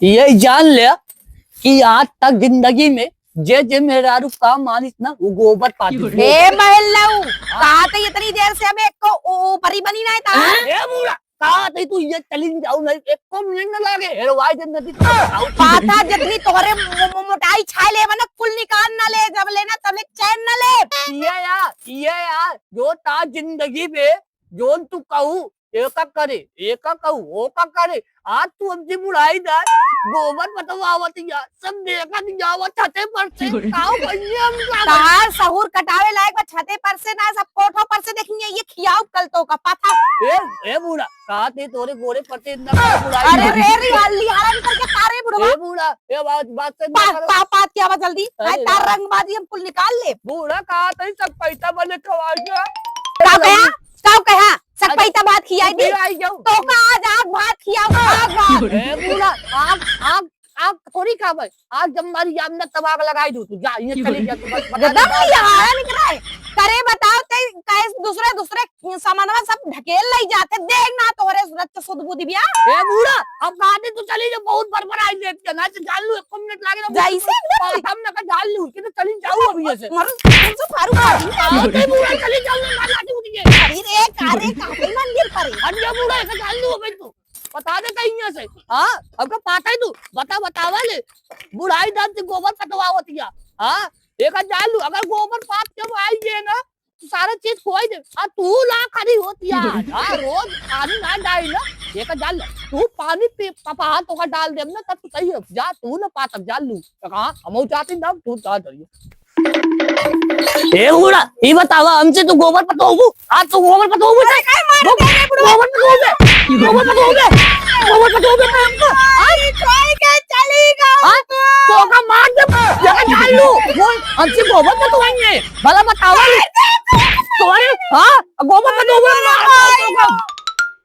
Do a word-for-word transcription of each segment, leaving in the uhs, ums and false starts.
ये जान ले कि आज तक जिंदगी में जे जे मेहरारू का मानिस ना, वो गोबर पाती है। ए महल्लऊ, हाँ। कहा तो इतनी देर से हमें एक को ऊ-, ऊपरी बनी ना था। ए बूढ़ा, कहा तो तू ये चली जाऊ नहीं, एक को मिनट ना लागे। हेरो भाई जब नदी पाथा जितनी तोहरे मो-, मो-, मोटाई छाई ले ना, कुल निकाल ना ले, जब लेना तब ले, चैन ना ले। ये यार, ये यार, जो ता जिंदगी में जोन तू कहू, एका करे, एका कहू, ओका करे। आज तू हमसे बुढ़ाई जाए, गोबर पतवावत या, सब देखत जावा छते पर से, काऊ भैया हम का करी? तहार सहूर कटावे लायक बा, छते पर से ना, सब कोठो पर से देखिए, ये खियाऊ कल तो का पाथा। ए, ए बूढ़ा, कहा थे तोरे गोरे पते इतना का बुढ़ाई अरे है? रे, रे, हल्ली हराम करके तारे बुढ़वा। ए बूढ़ा, ए बात, बात से पा-, ना करो। पा-, पात क्या बा जल्दी? अरे हाय, तार यार। रंगबाजी हम कुल निकाल ले। बूढ़ा कहा थे सब पैसा बने खवा गया। का कहा? का कहा? सब अरे, पैसा भात खियाई दी। फिर आई जाऊ। तो का आज आग भात खियाऊ, आग भात। ए बूढ़ा, आग, आग, आग थोड़ी खावे। आग जब मारी जाम ना तब आग लगाई दू तू। जा, ये चली जा तू, बस बता दे, एकदम जा, ये जा। हारा निकला है। करे बताओ ते कैसे दूसरे, दूसरे सामानवा सब ढकेल लई जाते। देख ना तोहरे सूरत के सुध बुद्धि बिया। ए बूढ़ा, अब कहा थे तू चली जा, बहुत बड़बड़ाई देती है ना, तो जान लू, एक मिनट लागे ना, जैसे एकदम पाथम ना का जान लू, कि तो चली जाऊ अभी ऐसे। मर, तुमसे फारू मार दूंगा। हाँ, कहीं बूढ़ा चली जाऊ ना, लाठी उठी है। अरे रे, का रे, का रे, मंदिर पर है। हट जा बूढ़ा, ऐसे जान लू अभी तू। बता दे कहीं यहाँ से। हाँ, अब का पाता है तू, बता, बतावा ले। बुढ़ाई दान से गोबर पतवावत या। हाँ, एक जान लू, अगर गोबर पात के वो आई है ना, तो सारा चीज खोई दे। आ तू ला खड़ी होती है। हाँ, रोज पानी ना डाली ना। एक जान लू, तू पानी पी, पापा हाथ होकर डाल दे ना, तब तू सही हो। जा, तू ना पात, अब जान लू। तो कहा, हम जाते ना, तू जा डरिए। ए बूढ़ा, ई बतावा, हमसे तू गोबर पतोबू? आज तू गोबर पतोबू? अरे, काहे मारे गो-, दे रे बुढ़वा? गोबर पतोबू? गोबर पतोबू? गोबर पतोबू हमको? अरे, कोई के चली गऊ हाँ? तू। तो का मार दे, जगह डाल लू। वो हमसे गोबर पतोबू है। भला बतावा ले। तोरे, हाँ? गोबर पतोबू मार दे, तो का?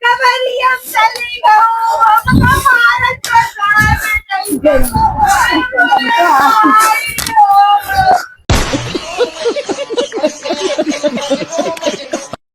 कबरिया चली गऊ, हमको मारत तो गाय में नहीं गऊ।